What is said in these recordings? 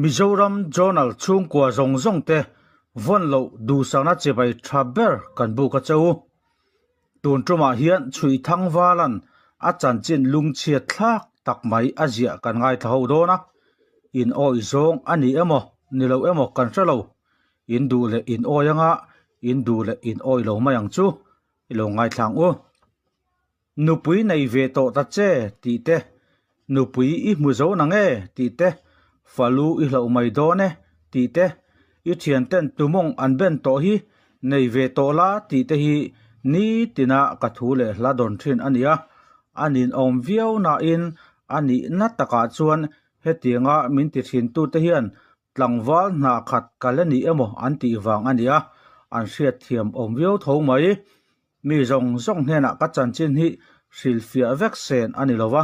Mizoram Journal chhungkua zawng zawng te vawn loh duhsakna chibai tha ber kan buk a che u. Tun tumah hian Chhuih Thangvalan a chanchin lungchhiat thlak tak mai a ziah kan ngaithla ho dawn a, in awih zawng a ni emaw ni lo emaw kan hre lo, in duh leh in awi anga in duh leh in awih lo mai ang chu i lo ngaithla ang u. Nupui nei ve tawh ta che tih te, nupui i hmu zo nang e tih te, falu i hlauh mai dawn e tih te, i thianten tumawng an ben tawh hi nei ve tawh la tih te hi nitina ka thu leh hla dawn thin a ni a. A ninawm viau nain a nihna takah chuan hetianga min ti thintute hian Tlangval hna khat ka la ni emaw an tih vang a nia, an hriatthiam awm viau tho mai. Mi zawng zawng hnenah ka chanchin hi hrilhfiah vek sen a ni lo va,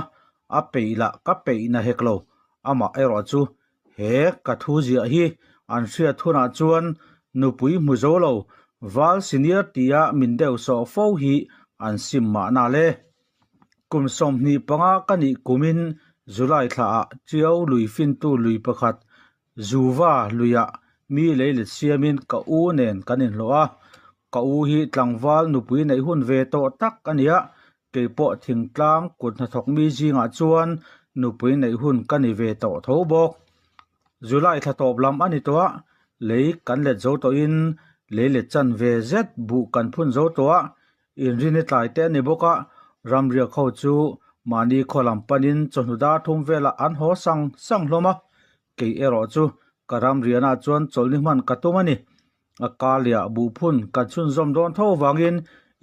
a peih lah ka peih na hek lo. Amah erawh chu he ka thu ziah hi an hriat hunah chuan nupui hmu zo lo, val senior tia min deuh sawh fo hi an sim mahna le. Kum 25 ka nih kumin July thlaah Tiau lui fintu lui pakhat Zuva luiah mi leilet siamin ka u nen kan inhlawh a. Ka u hi tlangval nupui neih hun ve tawh tak a ni a, keipawh thingtlang kut hnathawk mi zingah chuan nupui neih hun ka ni ve tawh tho bawk. July thla tawp lam a ni tawh a, lei kan let zo tawhin leilet chan ve zet buh kan phun zo tawh a, Inrini tlai te a ni bawk a, ramriak ho chu mahni khaw lam panin chawhnu dar thum velah an haw sang sang hlawm a, kei erawh chu ka ramrianah chuan chawlhni hman ka tum a ni. A kaliah buhphun kan chhunzawm dawn tho avangin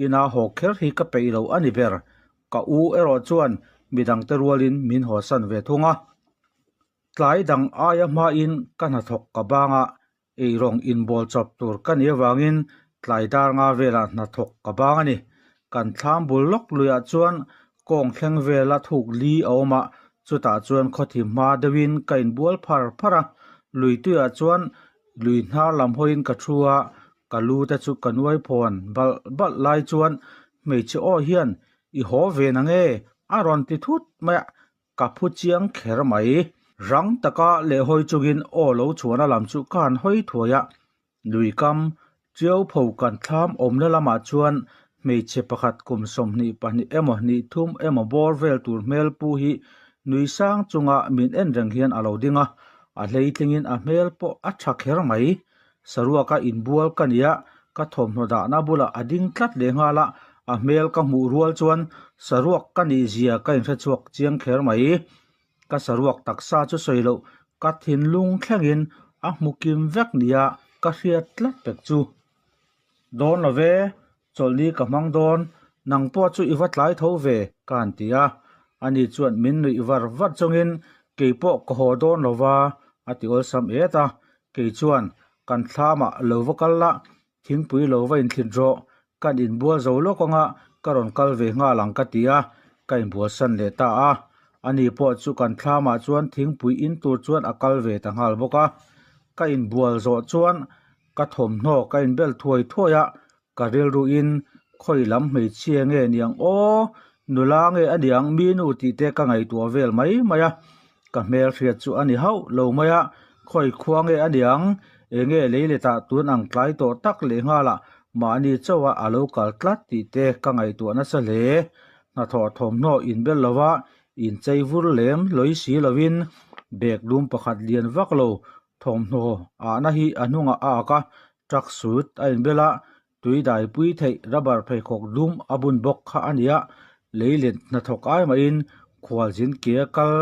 ina haw kher hi ka peih lo a ni ber. Ka u erawh chuan midangte rualin min hawsan ve thung a. Tlai dang aia hmain ka hnathawk ka banga Eirawng inbawl chawp tur ka nih avangin tlai dar nga velah hnathawk ka bang a ni. Kan thlam bul lawk luiah chuan kawng thleng vela thuk li a awm a, chutah chuan khawthim hma deuhin ka inbual phar phar a. Lui tuiah chuan lui hnar lam hawiin ka thu a, ka lu te chu ka nuai phawn balh balh lai chuan hmeichhe aw hian i haw ve na nge a rawn ti thut mai a, Ka phu chiang kher mai. Rang taka lehhawi chungin aw lo chhuahna lam chu ka han hawi thuai a. Lui kam, Tiau pho kan thlam awmna lamah chuan hmeichhe pakhat kum 22 emaw hnih thum emaw bawr vel tur hmel pu hi nui sang chunga min en reng hian a lo ding a. A hleitlingin a hmel pawh a tha kher mai. Saruaka inbual ka nia, ka thawmhnaw dahna bulah a ding tlat leh nghal a, a hmel ka hmuh rual chuan saruak ka nih zia ka inhre chhuak chiang kher mai. Ka saruak taksa chu sawi loh ka thinlung thlengin a hmu kim vek nia ka hriat tlat pek chu. Dawn lo ve, chawlhni ka hmang dawn, nang pawh chu i va tlai tho ve ka han ti a, ani chuan min nuih var var chungin keipawh ka haw dawn lo va a ti awlsam et a, kei chuan kan thlamah lo va kal la, thingpui lo va inthlit rawh, kan inbual zo lawk anga ka rawn kal ve nghal ang ka ti a, ka inbualsan leh ta a, ani pawh chu kan thlamah chuan thingpui in tur chuan a kal ve ta nghal bawk a, ka inbual zawh chuan Ka thawmhnaw ka inbel thuai thuai a, ka rilruin khawi lam hmeichhia nge niang aw, nula nge a niang mi nu tih te ka ngaihtuah vel mai mai a, ka hmelhriat chu a ni hauh lo mai a, khawi khua nge a niang, enge leiletah tun ang tlai tawh tak leh nghalah mahni chauha a lo kal tlat tih te ka ngaihtuah nasa hle. Hnathawh thawmhnaw inbel lova inchei vur lem lawi si lovin bag dum pakhat lian vak lo Thawmhnaw ahna hi a hnungah a ak a, truck suit a inbel a, tui daipui theih rubber pheikhawk dum a bun bawk kha a ni a, lei let hnathawk ai mahin khualzin ke a kal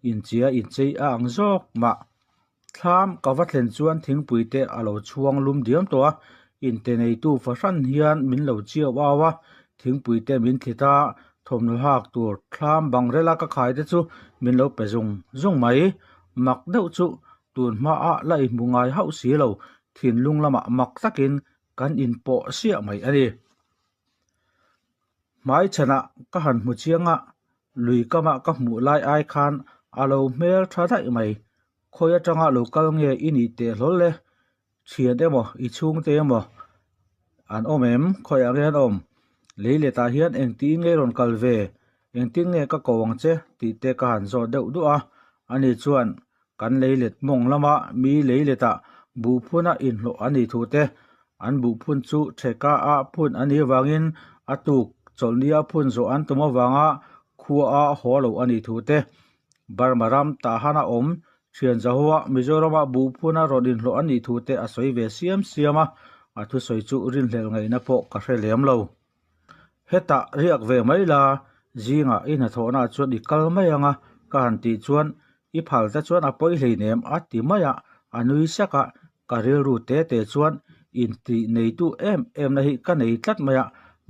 inchia inchei a ang zawk mah. Thlam ka va thlen chuan thingpui te a lo chhuang lum diam tawh a, inte neitu fahran hian min lo chiau au a, thingpui te min thlit a, thawmhnaw hak tur thlam bang rela ka khai te chu min lo pe zung zung mai. Mak deuh chu tun hmaah la inhmu ngai hauh si lo, thinlung lamah mak takin kan inpawh siah mai a ni. Hmai chhanah ka han hmu chiang a, lui kamah ka hmuh lai ai khan a lo hmel tha daih mai. Khawi atanga lo kal nge i nih teh hlawl e, thian emaw i chhungte emaw an awm em? Khawiah nge an awm? Leiletah hian engtiin nge i rawn kal ve? Engtin nge ka ko ang che? tih te ka han zawt deuh duah a, ani chuan. Kan leilet mawng lama mi leiletah buhphuna inhlawh a nih thu te, an buhphun chu theka a phun a nih avangin a tuk chawlhnia phun zawh an tum avanga khua a haw lo a nih thu te, Burma ram Tahana awm thian Zahoa Mizorama buhphuna rawn inhlawh a nih thu te a sawi ve siam siam a, a thusawi chu rinhlelh ngaihna pawh ka hre lem lo. Hetah riak ve mai la, zingah i hnathawhnaah chuan i kal mai ang a, ka han tih chuan i phal te chuan a pawi hleinem a ti mai a, a nui sak a, ka rilru te te chuan intih neitu em em na hi ka nei tlat mai a,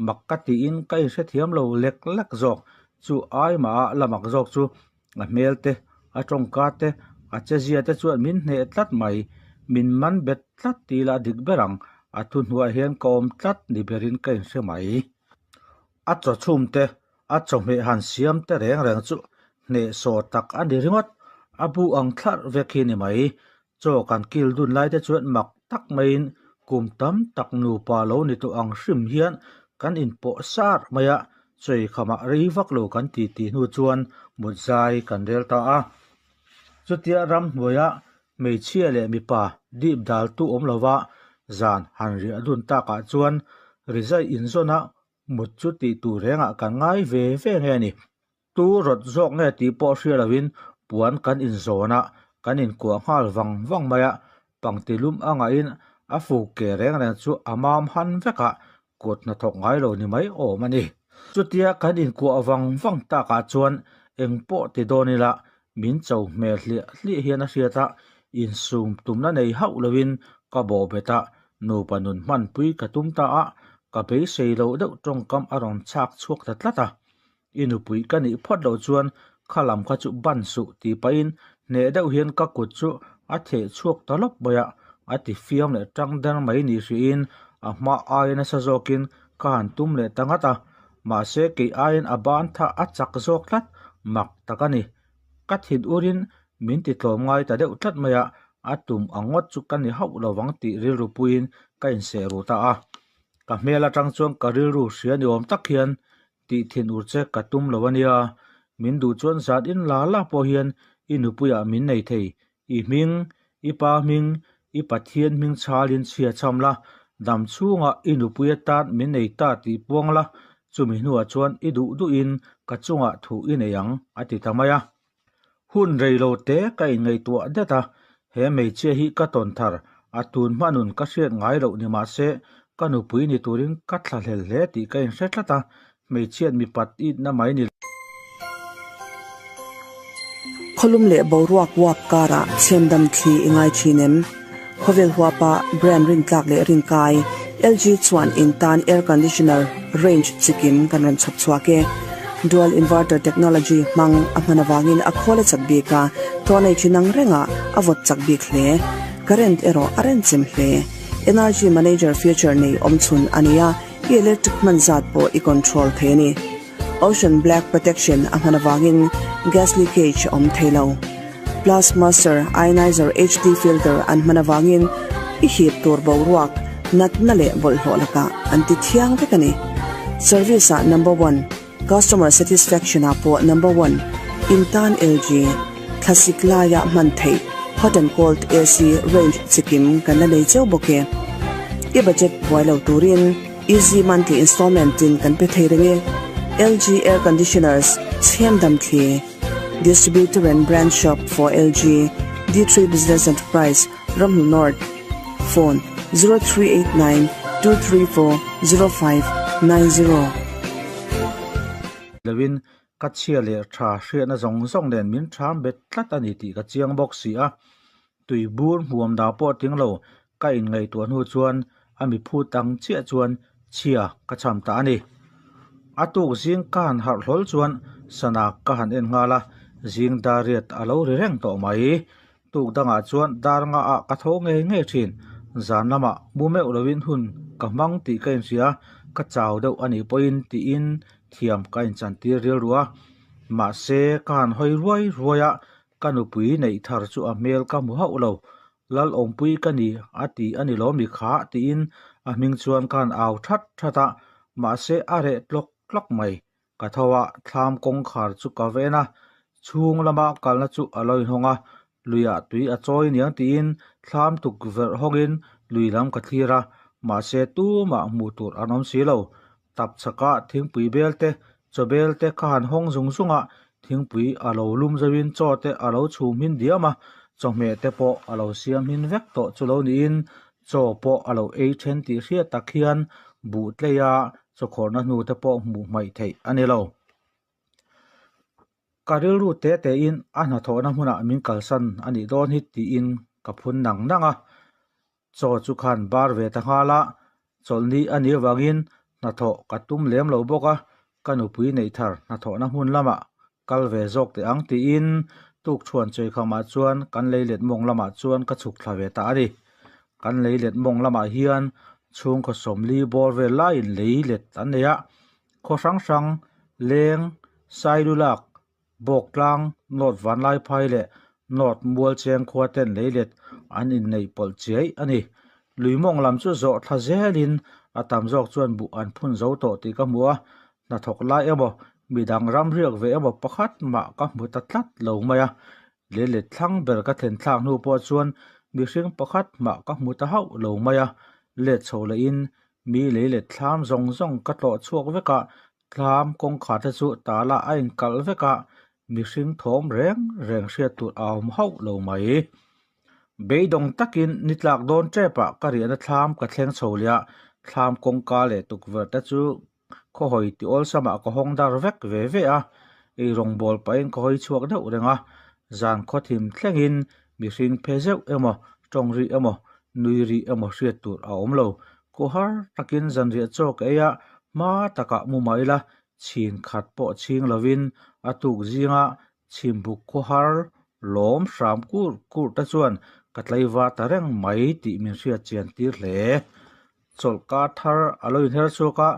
mak ka tiin ka inhrethiam lo lek lek zawk, chu ai mah a la mak zawk chu a hmel te, a tawngka te, a chezia te chuan min hneh tlat mai, min man bet tlat tih lah dik ber ang, a thuhnuaiah hian ka awm tlat ni berin ka inhre mai. A chaw chhum te, a chawhmeh han siam te reng reng chu hnehsawh tak a ni ringawt, a bu ang thlarh vek hi ni mai. Chaw kan kil dun lai te chuan mak tak maiin kum tam tak nupa lo ni tawh ang hrim hian kan inpawh sar mai a, chawi khamah rei vak lo kan ti tih hnu chuan mut zai kan rel ta a. Chutia ramhnuaia hmeichhia leh mipa dip daltu awm lova zan han riah dun takah chuan rizai inzawna mut chu tih tur rengah kan ngai ve ve nge a ni. Tu rawt zawk nge tih pawh hria lovin puan kan inzawn a, kan inkuah nghal vang vang mai a, pangti lum a ngahin a fuk ke reng reng chu a mam han vek a, kut hnathawk ngai lo ni mai awm a ni. Chutia kan inkuah vang vang takah chuan eng pawh ti dawn ila min cho hmel hliah hliah hian a hriat a, insum tumna nei hauh lovin ka bawh bet a, nupa nun hmanpui ka tum ta a, ka beisei loh deuh tawngkam a rawn chhak chhuak ta tlat a. I nupui ka nih phawt loh chuan kha lam kha chu ban suh tih pahin hneh deuh hian ka kut chu a theh chhuak ta lawp mai a, a ti fiam leh tang der mai ni hrihin a hma aia nasa zawkin ka han tum leh ta ngat a, mahse kei aiin a ban tha a chak zawk tlat mak tak a ni. Ka thin urin min ti tlawm ngai ta deuh tlat mai a, a tum ang ngawt chu ka ni hauh lovang tih rilru puiin ka inseh ru ta a. Ka hmel atang chuan ka rilru hria ni awm tak hian Tih thin ur che ka tum lo a nia, min duh chuan zat in la la pawh hian i nupuiah min nei thei, i hming, i pa hming, i Pathian hming chhalin chhia chham la, dam chhungah i nupui atan min nei ta tih puang la, chumi hnuah chuan i duh duhin ka chungah thuh i nei ang, a ti ta mai a. Hun rei lo te ka inngaihtuah det a, he hmeichhia hi ka tawn thar, a tun hma nun ka hriat ngai loh ni mah se, ka nupui ni turin ka thlahlel hle tih ka inhre tlat a, hmeichhiat mipat itna mai ni lo. Khawlum leh boruak uap karah chhemdam thli i ngai thin em? Khawvel huapa brand rintlak leh rinkai, LG chuan in tan air conditioner range chikim kan rawn chhawp chhuak e. Dual inverter technology hmang a hman avangin a khawl a chak bik a, tawhnei chi nang rengah a vawt chak bik hle. Current erawh a renchem hle. Energy manager feature nei awmchhun a ni a, i electric hman zat pawh i control thei a ni. Ocean Black Protection a hman avangin gas leakage a awm thei lo. Plus Master Ionizer HD filter an hman avangin i hip tur boruak, natna leh bawlhhlawh lakah an ti thiang vek a ni. Service ah number one, customer satisfaction ah pawh number one, in tan LG, thlasik laia hman theih hot and cold AC range chikim kan la nei cheu bawk e. I budget buai lo turin. Easy monthly installment in kan pe thei reng e. LG Air Conditioners, Chhem Dam Thli, Distributor and Branch Shop for LG, D3 Business Enterprise, Ramhnu North, Phone, 0389 234 0590. Lovin ka chhia leh tha hriatna zawng zawng nen min ṭham bet tlat a ni tih ka chiang bawk si a. Tui bur hmuam dah pawh tling lo ka inngaihtuah hnu chuan a mi phut ang chiah chuan chhia ka cham ta a ni. A tuk zing ka han harh hlawl chuan sana ka han en nghal a, zing dar riat a lo ri reng tawh mai. Tuk dangah chuan dar nga ah ka tho ngei ngei thin. Zan lamah mu meuh lovin hun ka hmang tih ka inhria, ka chau deuh a nih pawhin tiin thiam ka inchantir rilru a. Mahse ka han hawi ruai ruai a, Ka nupui neih thar chu a hmel ka hmu hauh lo, Lal awmpui ka ni a ti a ni lawm i kha tiin a hming chuan ka han au that that a, mahse a reh tlawk tlawk mai. Ka tho a, thlam kawngkhar chu ka ven a, chhung lama kalna chu a lo inhawng a, Luiah tui a chawi niang tiin thlam tukverh hawngin lui lam ka thlir a, mahse tumah hmuh tur an awm si lo. Tap chhakah thingpui bel te, chaw bel te ka han hawng zung zung a, thingpui a lo lum zoin chaw te a lo chhum hmin diam a, chawhmeh te pawh a lo siam hmin vek tawh chu lo niin chaw pawh a lo ei then tih hriat tak hian buh tleia chawkhawrhna hnu te pawh hmuh hmaih theih a ni lo. Ka rilru te tein a hnathawhna hmunah min kalsan a nih dawn hi tiin ka phun nang nang a. Chaw chu khan bar ve ta nghal a, chawlhni a nih avangin hnathawh ka tum lem lo bawk a, ka nupui neih thar hnathawhna hmun lamah kal ve zawk teh ang tiin tukṭhuan chawikhamah chuan kan leilet mawng lamah chuan ka chhuk thla ve ta a ni. Kan leilet mawng lamah hian chhungkaw sawmli bawr vel laiin leilet an nei a, Khaw hrang hrang, leng, Sailulak, Bawktlang, North Vanlaiphai leh North Mualcheng khua ten leilet an inneih pawlh chiai a ni. Lui mawng lam chu zawh thla zelin a tam zawk chuan buh an phun zo tawh tih ka hmu a, hnathawk lai emaw, midang ram riak ve emaw pakhat mah ka hmu ta tlat lo mai a. Leilet thlang ber ka thlen thlak hnu pawh chuan mihring pakhat mah ka hmu ta hauh lo mai a, let chho lehin Mi leilet thlam zawng zawng ka tlawh chhuak vek a, thlam kawngkhar te chu tala a inkalh vek a, mihring thawm reng reng hriat tur a awm hauh lo mai. Beidawng takin ni tlak dawn tepah ka riahna thlam ka thleng chho leh a, thlam kawngka leh tukverh te chu khawhawi ti awlsamah ka hawng dar vek ve ve a, eirawngbawl pahin ka hawi chhuak deuh reng a, zan khawthim thlengin mihring phe zeuh emaw, tawng rih emaw, nui rih emaw hriat tur a awm lo. Khuhar takin zanriah chaw ka ei a, hma takah mu mah ila chhin khat pawh chhing lovin a tuk zinga chhimbuk khuhar lawm hram kur kur te chuan ka tlaiva ta reng mai tih min hriat chian tir hle. Chawlhkar thar a lo inher chhuak a,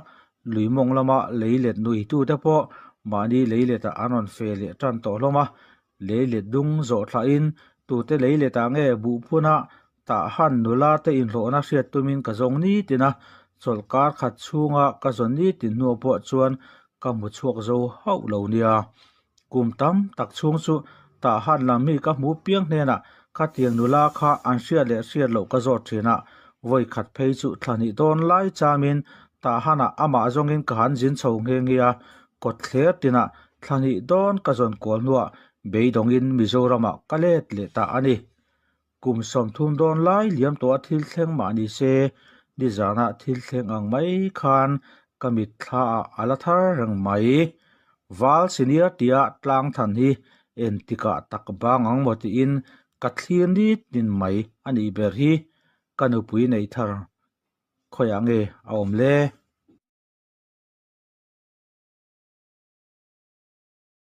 lui mawng lama lei let nuitute pawh mahni lei letah an rawn fe leh tan tawh hlawm a, lei let dung zawh thlahin tute lei letah nge buh phuna tah han nula te inhlawhna hriat tumin ka zawng nitin a, chawlhkar khat chhunga ka zawn nitin hnuah pawh chuan ka hmu chhuak zo hauh lo nia. Kum tam tak chhung chu tah han lam hi ka hmu piang hnenah khatiang nula kha an hriat leh hriat loh ka zawt thin a, vawi khat phei chu thla hnih dawn lai chamin tah hanah amah zawngin ka han zin chho nghe nghe a, kawt thler tinah thla hnih dawn ka zawn kual hnuah beidawngin Mizoramah ka let leh ta a ni. Kum 30 dawn lai liam tawh a thil thleng mah ni se, nizanah thil thleng ang mai khan ka mitthla ah a la thar reng mai. Val senior tia tlang than hi entikah tak bang ang maw tiin ka thlir nitin mai a nih ber hi ka nupui nei thar khawiah nge a awm le?